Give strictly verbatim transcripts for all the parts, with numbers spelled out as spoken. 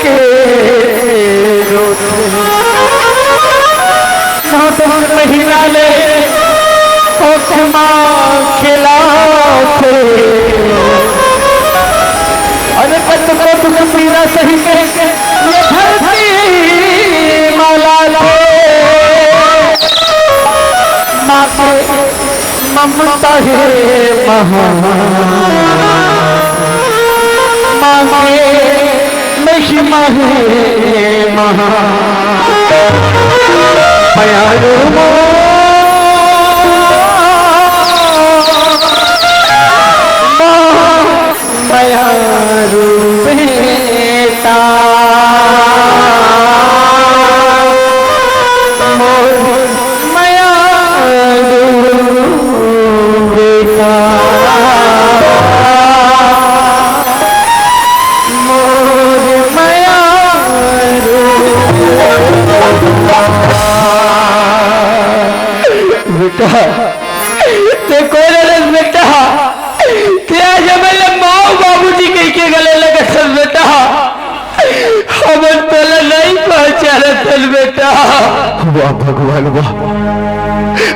के रोथे। नौ दस महीना ले ओखमा खिलाथे। अरे कतको दुख पीरा सही के ये धरती माला थे। माँ के ममता हे महा, माँ के महिमा हे महा। मयारू माँ, माँ, मयारू बेटा, मोर मयारू बेटा, मोर मयारू बेटा। बेटा, ते कोन हरस बेटा? ते आज हमन ला माँ बाबूजी कहिके गले लगत हस बेटा। हमन तोला नहीं पहचानत हन बेटा। वाह भगवान वाह।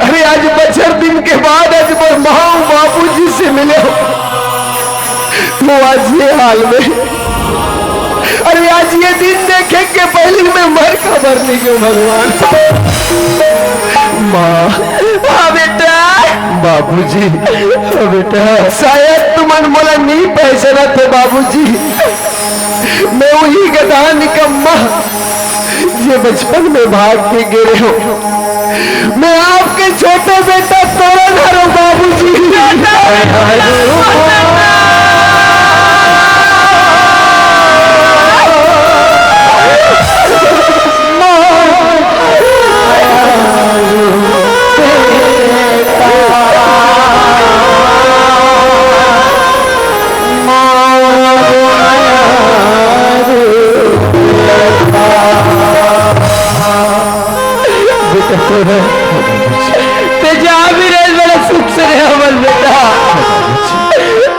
अरे आज बछर दिन के बाद आज मोर माँ बाबूजी से मिले हों। तो आज ये हाल में, अरे आज ये दिन देखे के पहले मैं मर काबर नहीं गयो भगवान। माँ। हाँ बेटा। बाबूजी। हाँ बेटा। शायद तुमन मोला नहीं पहचानत हो बाबूजी। मैं वही गधा निकम्मा, ये बचपन में भाग के गिरे हों। मैं आपके छोटे बेटा तोरन हरों बाबूजी। बेटा तोरन। ते जहाँ भी रहे, बड़ा सुख से रहे हमर बेटा।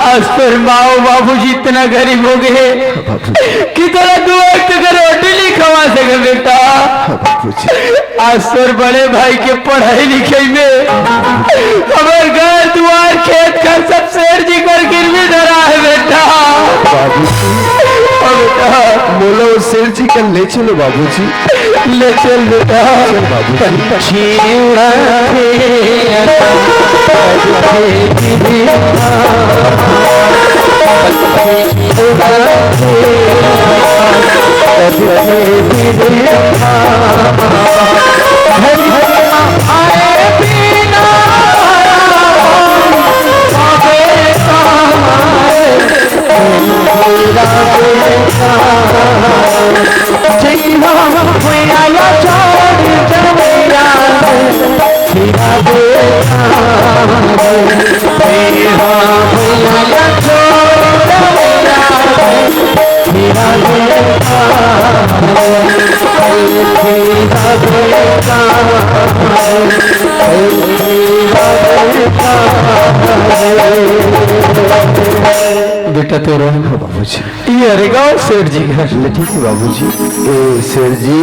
आज तोर माँ बाबूजी इतना गरीब हो गए कि तोला दो वक्त के रोटी नहीं खवा सके बेटा। आज तोर बड़े भाई के पढ़ाई लिखाई में हमर घर दुआर खेत घर सब सेठ जी कर गिरवी धरा है बेटा। बाबूजी। हाँ बेटा। मोला वो सेठ जी कर ले चलो बाबूजी। ले चल बेटा। चल बाबूजी। बेटा तोरन। हाँ बाबूजी। ये हरे गाँव सेठ जी घर। ठीक है बाबूजी। ए सेठ जी।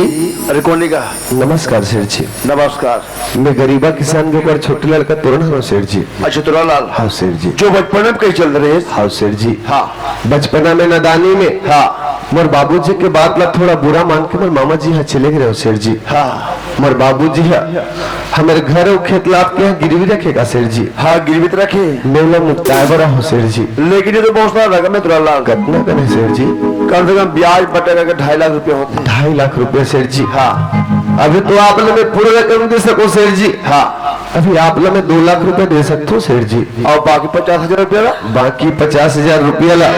अरे कोन का? नमस्कार सेठ जी। नमस्कार। मैं गरीबा किसान के ऊपर छोटे लड़का तोरन हरों सेठ जी। अच्छा तोरन लाल। हाँ सेठ जी। जो बचपन में कहीं चल रहे हैं। हाँ सेठ जी। हाँ। बचपना में नादानी में। हाँ। मोर बाबूजी के बात ला थोड़ा बुरा मान के मोर मामा जी यहाँ चले गए हो सेठ जी। हाँ। मोर बाबूजी है, हमर घर अउ खेत ला आपके यहाँ गिरवी रखे का सेठ जी? हाँ, गिरवी तो रखे। मैं ओला मुक्ताए बर आहों सेठ जी। लेकिन ये तो बहुत सारा रकम है तोरन लाल। कतना कन हे सेठ जी? कम से कम ब्याज पटा करके ढाई लाख रुपया होथे। ढाई लाख रुपया सेठ जी? हाँ। अभी तो आप ला मैं पूरा रकम दे सकों सेठ जी। हाँ। अभी आप ला मैं दो लाख रुपया दे सकथों सेठ जी। अउ बाकी पचास हजार रुपया ला? बाकी पचास हजार रुपया ला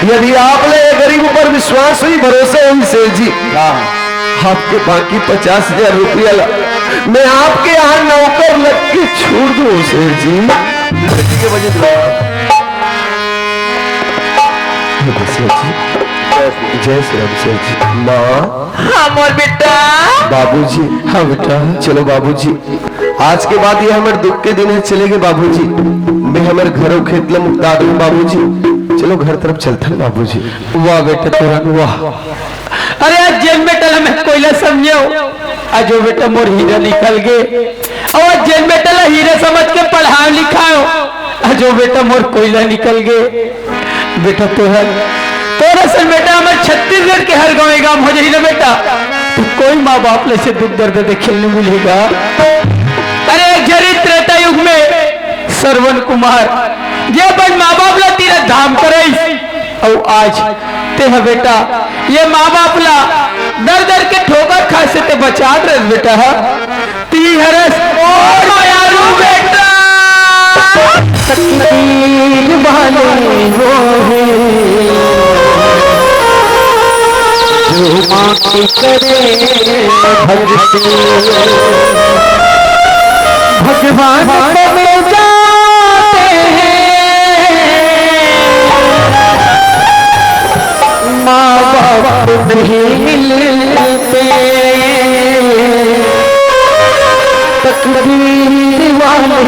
यदि आप ला ये गरीब ऊपर विश्वास होही, भरोसा होही सेठ जी, हाँ। आपके बाकी पचास हजार रुपया ला मैं आपके यहाँ नौकर लग के छोड़ दूँ सेठ जी। लड़की के वजह से। सेठ जी, जय श्री राम सेठ जी। माँ। हाँ मोर बेटा। बाबूजी। हाँ बेटा। चलो बाबूजी, आज के बाद ये हमर दुख के दिन हे, चले गए बाबूजी। मैं हमर घर अउ खेत ला मुक्ता दूँ बाबूजी। चलो घर तरफ चलथन बाबूजी। वाह बेटा तोरन, वाह। अरे आज जेन बेटा ला मैं कोयला समझेंव, आज वो बेटा मोर हीरा निकल गे। अउ आज जेन बेटा ला हीरा समझ के पढ़ाएंव लिखाएंव, आज वो बेटा मोर कोयला निकल गे। बेटा तोरन, तोर असन बेटा हमर छत्तीसगढ़ के हर गाँव ए गाँव हो जाही ना बेटा, त कोई माँ बाप ला अइसे दुख दर्द देखे ल नइ मिलही गा। अरे एक झरी त्रेता युग में सरवन कुमार, जे अपन माँ बाप ला तीरथ धाम करइस, अउ आज तेंह बेटा ये माँ बाप ला दर दर के ठोकर खाए से तें बचात रहेस बेटा, ह? तेंह हरस मोर मयारू बेटा। तकदीर वाले वो हैं जो माँ की करे भक्ति। भगवान बन जाते हैं, माँ बाप नहीं मिलते। तकदीर वाले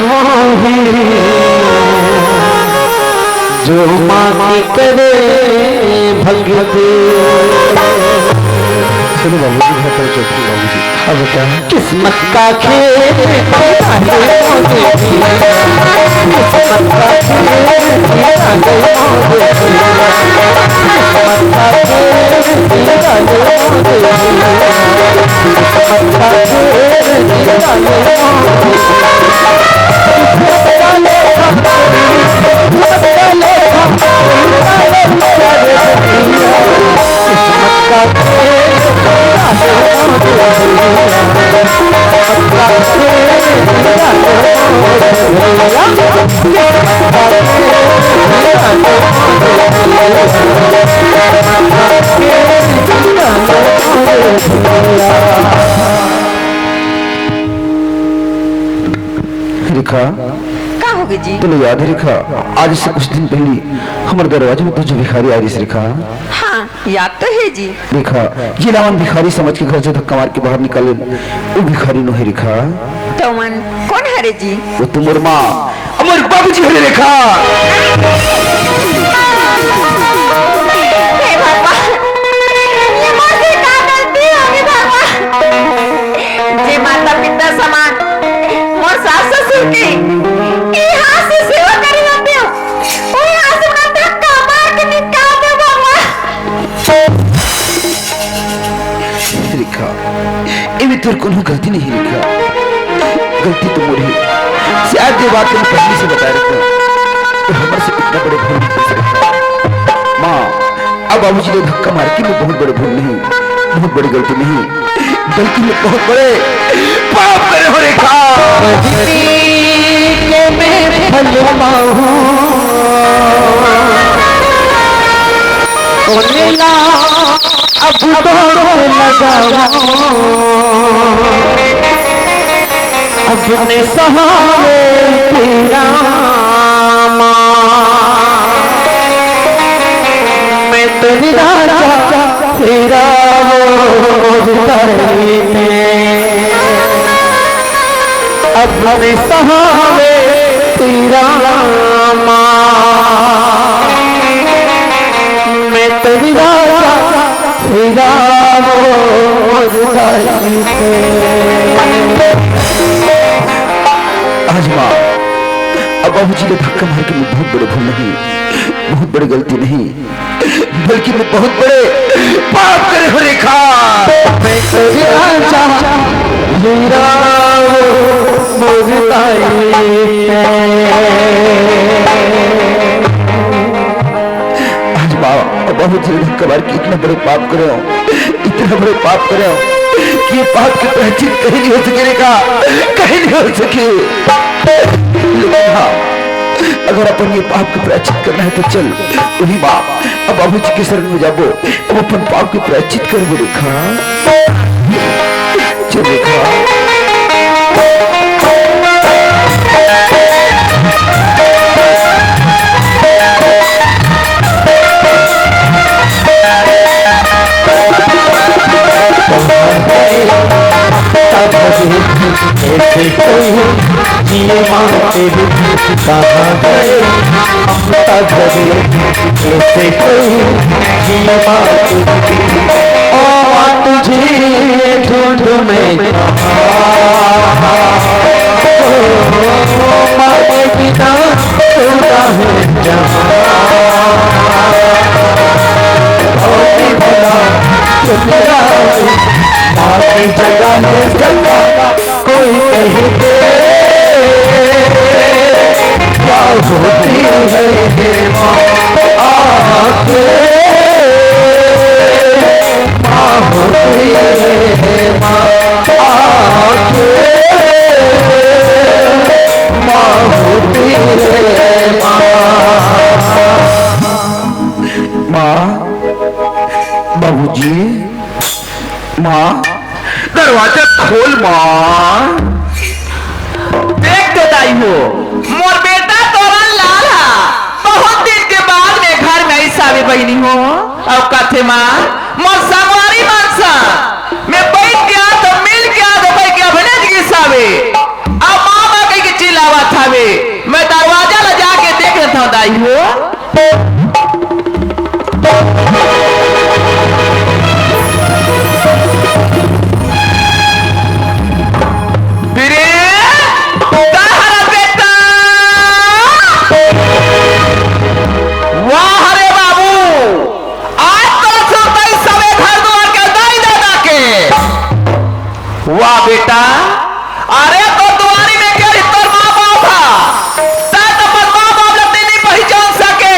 वो हैं जो माँ की करे भक्ति। सुनो बाबूजी, घर पर चलते हैं बाबूजी। अब क्या? किस्मत का खेल, किस्मत का खेल, रेखा, का होगे जी? तोला याद हे रेखा, आज से कुछ दिन पहिली हमर दरवाजा में तो जो भिखारी आय रिहिस रेखा। हाँ, याद तो हे जी। रेखा, जेला हमन भिखारी समझ के घर से धक्का मार के बाहर निकालेन, वो भिखारी नोहे रेखा। त ओमन कोन हरे जी? वो तो मोर माँ, मोर बाबूजी हरे रेखा। हे भगवान, ये मोर से का गलती होगे भगवान? जे माता पिता समान मोर सास ससुर के ए हाथ से सेवा करे जाते हो, ओही हाथ से मोला धक्का मार के निकाल दे भगवान। रेखा, एमे तोर कोनो गलती नहीं रेखा, गलती तो मोर हे। शायद ये बात मैं पहले से बताए रहता तो हमर से कितना बड़े भूल हो सकता। माँ, अब बाबूजी ला धक्का मार के मैं बहुत बड़े भूल नहीं, बहुत बड़ी गलती नहीं, बल्कि मैं बहुत बड़े पाप करे हों रेखा। बजनी के मैं फल पाऊं, ओने ला अब दौड़ लगाऊं। अपने सहारे तेरा माँ, मैं तेरी राजा, तेरा वो दरबार में। अपने सहारे तेरा माँ, मैं तेरी राजा, तेरा वो दरबार में। आज माँ, अब बाबूजी ला धक्का मार के मैं बहुत बड़े भूल नहीं, बहुत बड़ी गलती नहीं, बल्कि मैं बहुत बड़े पाप करे हों रेखा। मैं तेरे राजा हीरा मोर ताई। आज बाबा, बहुत जल्दी कबार के इतना बड़े पाप करे हों, इतना बड़े पाप करे हों कि ये पाप के प्रायश्चित कहीं नहीं हो सके रेखा, कहीं नहीं हो सके। लेकिन हाँ, अगर अपन ये पाप के प्रायश्चित करना हे त चल, उही माँ, अब बाबूजी के शरण में जाबो, अब अपन पाप के प्रायश्चित करबो रेखा। चल रेखा। ये माँ तेरी कहाँ गए, हम तब गए कैसे कोई। ये माँ तेरी, ओ माँ तुझे ढूंढ मैं कहाँ, ओ माँ के बिना पूरा है जहाँ। ओ भला चुप रहा, माँ की जगह में जगह कोई कहीं पे क्या होती है ये माँ आके, माँ होती है ये माँ आके, माँ होती है ये माँ। माँ, बाबूजी, माँ, दरवाजा खोल माँ। देख तो दाई हो, मोर बेटा तोरन लाल हा बहुत दिन के बाद में घर में आइस हवे बहिनी हो। अउ कथे माँ, मोर संगवारी मन संग में बइठ के आ तो मिल के आ तो कहिके अभिनेत गिस हवे। अब माँ माँ कहिके चिल्लावत हवे। मैं दरवाजा ला जाके देख लेथव दाई हो। बीरेन, का हरत बेटा? वाह रे बाबू, आज तो सुरतई सबे घर दुआर के दाई ददा के। वाह बेटा, अरे तोर दुआरी में के रही तोर माँ बाप हा, तैं तो अपन माँ बाप ला नइ पहिचान सके,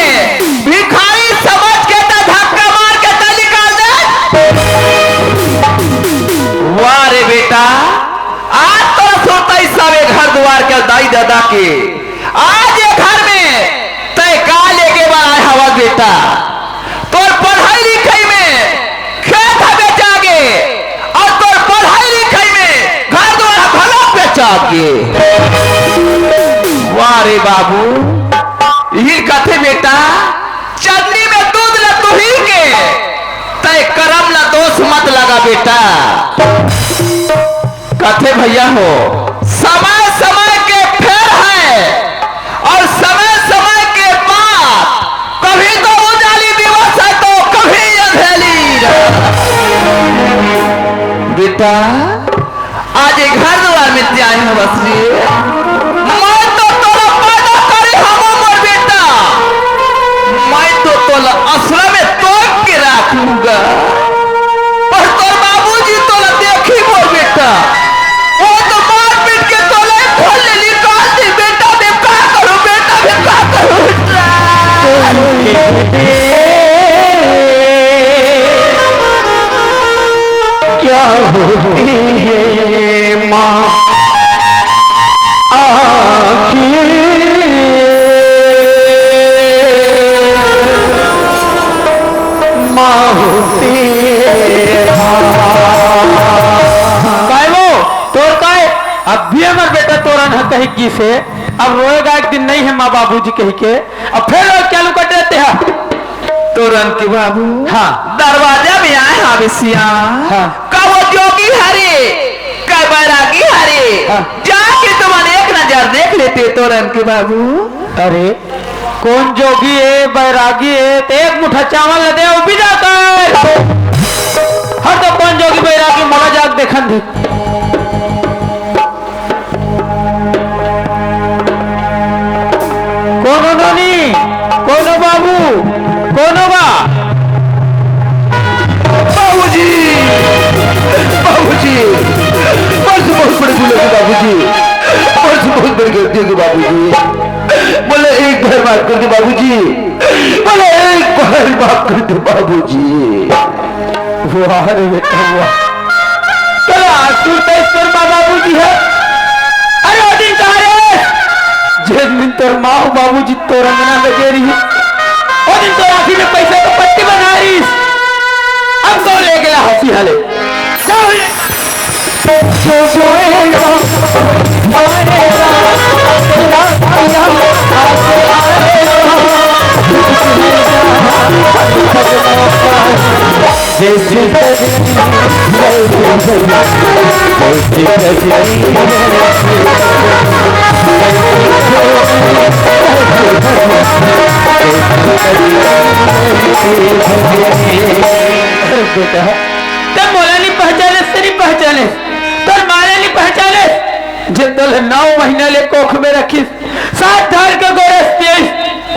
भिखारी समझ के तैं धक्का मार के तैं निकाल दे। वाह रे बेटा, आज तोर सुरतई सबे घर दुआर के दाई ददा के, आज ये घर में तैं का लेके बर आय हवस बेटा? तोर पढ़ई लिखई में खेत ह बेचा गे अउ तोर पढ़ई लिखई में घर दुआर ह घलो बेचा गे। वाह रे बाबू, इही कथे बेटा, चलनी में दूध ल दुही के तैं करम ल दोष मत लगा बेटा। कथे भइया हो, समय समय के फेर हे अउ समय समय के बात, कभी तो उजाली दिवस हे तो कभी अंधेली रात। बेटा, आज ये घर दुआर में तैं आय हवस रे, मैं तो तोला पैदा करे हवं मोर बेटा, मैं तो तोला असरा में तोप के राखहूं गा। अउ तोर बाबूजी तोला देखही मोर बेटा, ओ तो मार पीट के तोला घर ले निकाल दे बेटा, मैं का करूं बेटा, मैं का करूं? क्या होती है माँ आखिर? माँ होती है माँ। काय वो? तोर काय? अब भी हमर बेटा तोरन ह कहि गिस हे, अब रोएगा एक दिन नइ हे माँ बाबूजी कहिके, अब फेर रोए चालू कर देथे। तोरन के बाबू, हाँ। दरवाजा में आय हवे सियान। हाँ। का वो जोगी हरे, का बैरागी हरे, हाँ। जाके तुमन एक नजर देख लेते तोरन के बाबू। अरे, कोन जोगी हे, बैरागी हे, त एक मुठा चावल ल दे, अउ बिदा कर। हट तो कोन जोगी बैरागी, मोला जाके देखन दे। कोनो नोनी, कोनो बाबू, कोनो बा? बाबूजी, बाबूजी, मोर से बहुत बड़े भूल होगे बाबूजी, मोर से बहुत बड़ी गलती होगे बाबूजी, मोला एक बार माफ कर दे बाबूजी, मोला एक बार माफ कर दे बाबूजी। वाह रे बेटा, वाह। तोला आज सुरतई तोर माँ बाबूजी हे। अरे, ओ दिन कहाँ रे? जेन दिन तोर माँ अउ बाबूजी तोर अंगना लगे रहिस, ओ दिन तोर आँखी में पैसा के पट्टी बंधाय रहिस। अब तो ले गेला हँसी हले। अरे बेटा, ते मोला नहीं पहचाने, से नहीं पहचाने, तोर माँ ला नहीं पहचाने, जे तोला नौ महीना ले कोख में रखिस, सात धार के गोरस पियस।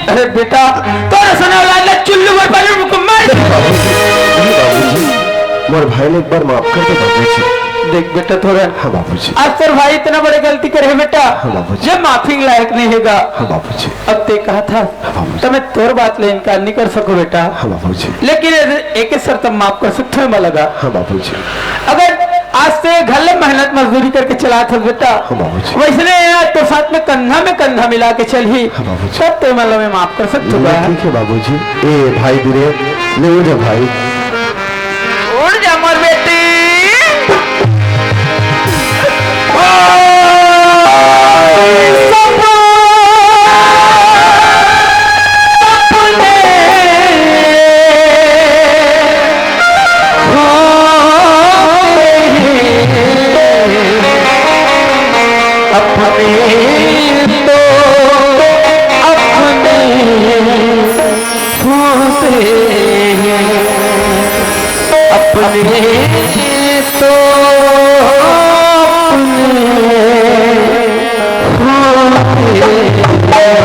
अरे बेटा, तोर असन औलाद ला चुल्लू भर पानी में मार दे। नहीं बाबूजी, मोर भाई ला एक बार माफ कर दे बाबूजी। देख बेटा, थोड़ा हाँ बाबूजी। आज तोर भाई इतना बड़े गलती करे हे बेटा, हाँ बाबूजी। जे माफी के लायक नहीं हेगा। हाँ बाबूजी। अब ते कहा था, हाँ बाबूजी। तो मैं तोर बात ले इनकार नहीं कर सकूं बेटा। हाँ बाबूजी। लेकिन एक शर्त माफ कर सकते हैं, मैं लगा। हाँ बाबूजी। अगर आज से घर ले मेहनत मजदूरी करके चला था बेटा, हाँ बाबूजी। वैसने यार तो साथ में कंधा में कंधा मिला के चलही, हाँ बाबूजी। तब ते मतलब मैं माफ कर सकता हूँ। ठीक है बाबूजी। ए भाई धीरे, ले उठ जा भाई। उठ जा मोर बेटी। अपने तो अपने होते हैं, अपने तो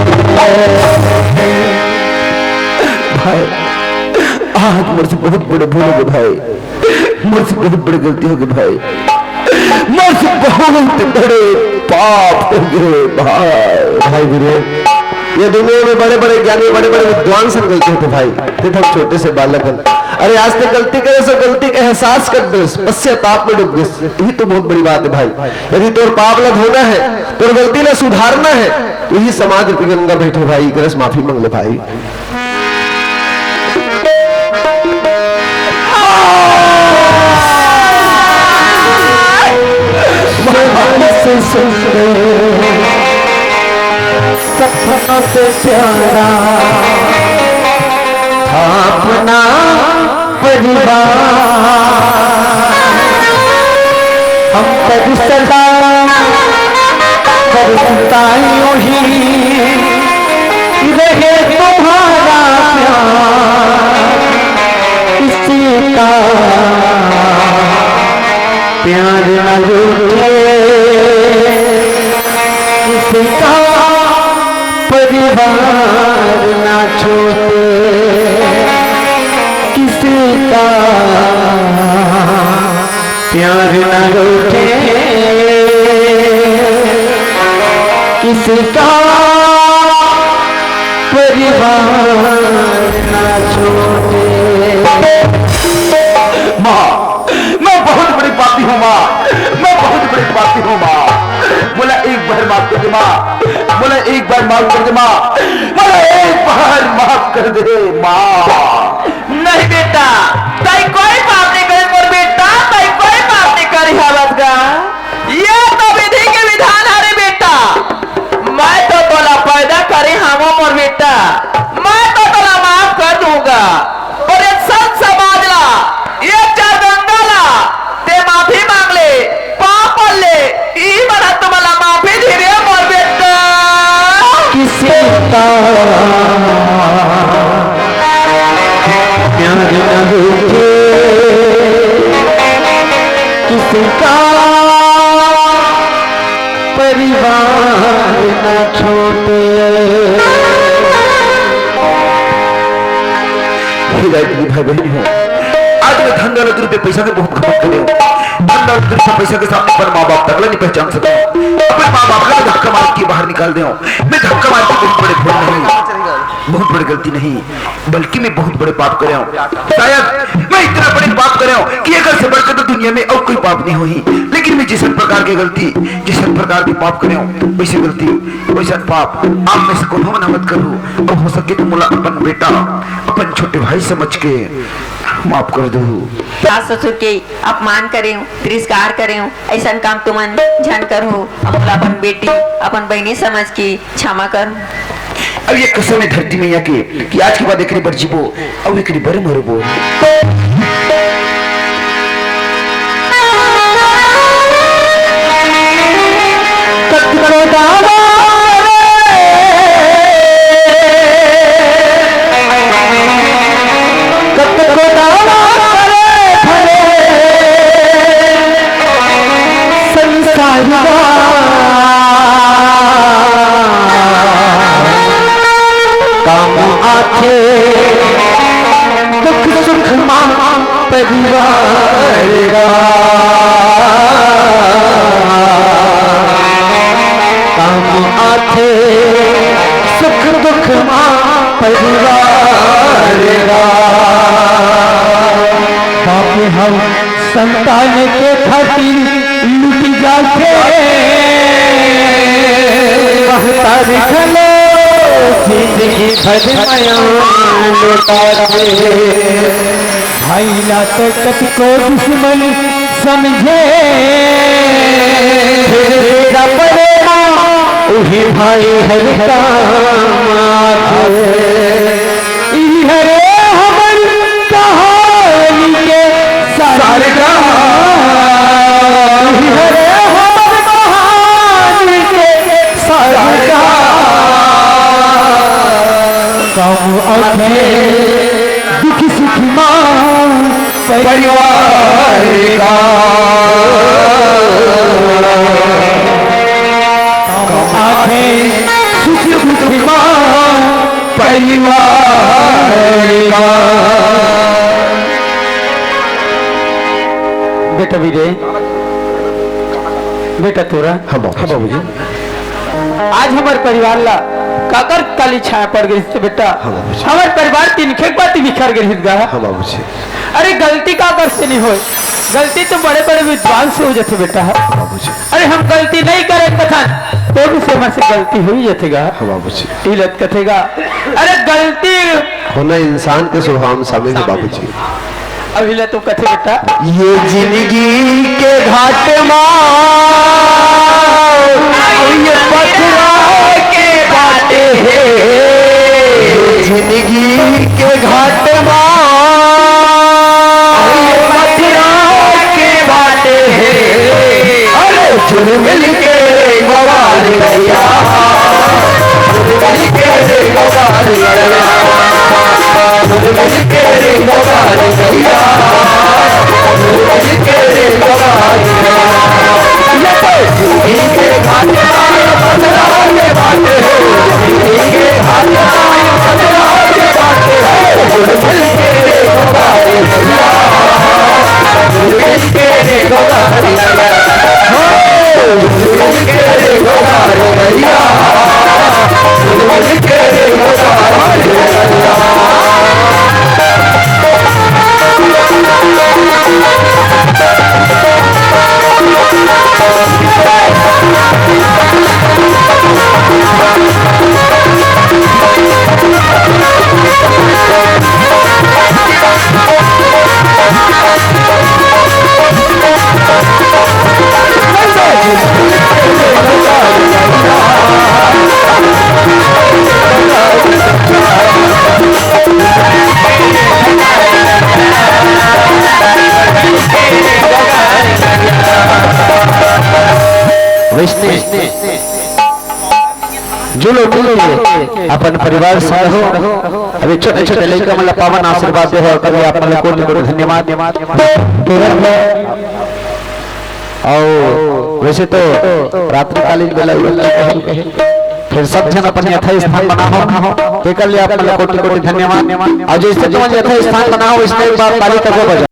अपने होते हैं। भाई, आज मोर से बहुत बड़े भूल हो गए भाई, मोर से बहुत बड़ी गलती हो गई भाई, मोर से बहुत बड़े पाप हो गए भाई। भाई वीरे, ये दुनिया में बड़े बड़े ज्ञानी, बड़े बड़े विद्वान सब गलती होते भाई, ते तो हम छोटे से बालक हन। अरे आज ते गलती करे सो गलती के एहसास कर दे, पश्चाताप में डूब गए, यही तो बहुत बड़ी बात है भाई। यदि तोर पाप ला धोना है, तोर गलती ला सुधारना है, तो यही समाज रूपी गंगा बैठे भाई, एकरे से माफी मांग ले भाई। सपनों से प्यारा था अपना परिवार। हम कभी सदा करता यूं ही रहे तुम्हारा प्यार, किसी का प्यार न रूठे, किसी का परिवार ना छूटे, किसी का प्यार ना रूठे, किसी का परिवार ना छूटे। माँ, मैं बहुत बड़ी पापी हूँ माँ, मैं बहुत बड़ी पापी हूँ माँ। मोला एक बार माफ कर दे माँ, मोला एक बार माफ कर दे माँ, मोला एक बार माफ कर दे माँ। नहीं बेटा, तैं कोई पाप नहीं करे मोर बेटा, तैं कोई पाप नहीं करे हवस गा। ये तो विधि के विधान हरे बेटा। मैं तो तोला पैदा करे हवं मोर बेटा, मैं तो तोला माफ कर दूंगा। पर ये संत समाज ला, ये चार गंगा ला, ते माफी मांग ले, पाप कर ले, ई बड़ा तुम्हारा माफी धीरे मोर बेटा। किसी का प्यार न रूठे, किसी का परिवार न छूटे। हे रायपुरी भाई बहन हो, आज मैं धन दौलत रुपये पैसा के बहुत खपत करे हूँ। धन दौलत रुपये पैसा के सामने अपन माँ बाप तक ला नहीं पहचान सका। अपन माँ बाप ला धक्का मार के बाहर निकाल दे हूँ। मैं धक्का मार के बहुत बड़े भूल नहीं, बहुत बड़ी गलती नहीं, बल्कि मैं बहुत बड़े पाप करे हूँ। शायद मैं इतना बड़े पाप करे हूँ कि अगर से बढ़कर तो दुनिया में और कोई पाप नहीं हुई, लेकिन मैं जिस प्रकार की गलती, जिस प्रकार की पाप करे हूँ, वैसी गलती, वैसा पाप आप में से कोनो ना मत करूँ। और हो सके तो मोला अपन बेटा, अपन छोटे भाई समझ के माफ कर दो। सास ससुर के अपमान करे हूँ, तिरस्कार करे हूँ, ऐसा काम तुमन झन करो। अब मोला अपन बेटी, अपन बहिनी समझ के क्षमा कर। अब ये कसम है धरती मैया के कि आज के बाद एकरे बर जीबो, अब एकरे बर मरबो। परिवार गा। काम आथे सुख दुख मा परिवार गा। बाप हव संतान के खातिर लुट जाथे। महतारी घलो जिंदगी भर मया लुटाथे। भाई ला तो कतको दुश्मन समझे। तेरा परेमा उही भाई हर काम आथे। इहरे हमर कहानी के सरगा। इहरे हमर कहानी के सरगा। काम आथे दुख सुख मा परिवार गा। काम आथे सुख दुख मा परिवार गा। बेटा वीरे, बेटा तोरा। हाँ बाबू। हाँ बाबूजी। आज हमर परिवार ला काकर काली छाया पड़ गई से बेटा। हाँ बाबूजी। हमर परिवार तिनखेक बाती बिखर गई गा। हाँ बाबूजी। अरे गलती काकर से नहीं होय, गलती तो बड़े बड़े विद्वान से हो जाथे बेटा। हाँ बाबूजी। अरे हम गलती नहीं करे कथन, तो भी से हमर से गलती हो ही जाथे गा। हाँ बाबूजी। इलत कथे गा, अरे गलती होना इंसान के स्वभाव में शामिल है बाबूजी। अभी ले तो कथे बेटा। ये जिंदगी के घाट मा, ये पथरा के बाटे हे। ये जिंदगी के घाट मा, ये पथरा के बाटे हे। अरे जुड़ मिल के बवाल भैया। वैष्णव, जुलो, जुलो, अपन परिवार संग हो। अभी छोटे छोटे लइका मन ला पावन आशीर्वाद दे हो, कभी आप मन ला कोटि कोटि धन्यवाद। अउ वैसे तो रात्रिकालीन बेला हो चुके हे, फिर सब झन अपन यथा स्थान बनाओ, तेकर लिए आप मन ला कोटि कोटि धन्यवाद। अउ जैसे तुमन यथा स्थान बनाओ, वैसने एक बार ताली तको बजाओ।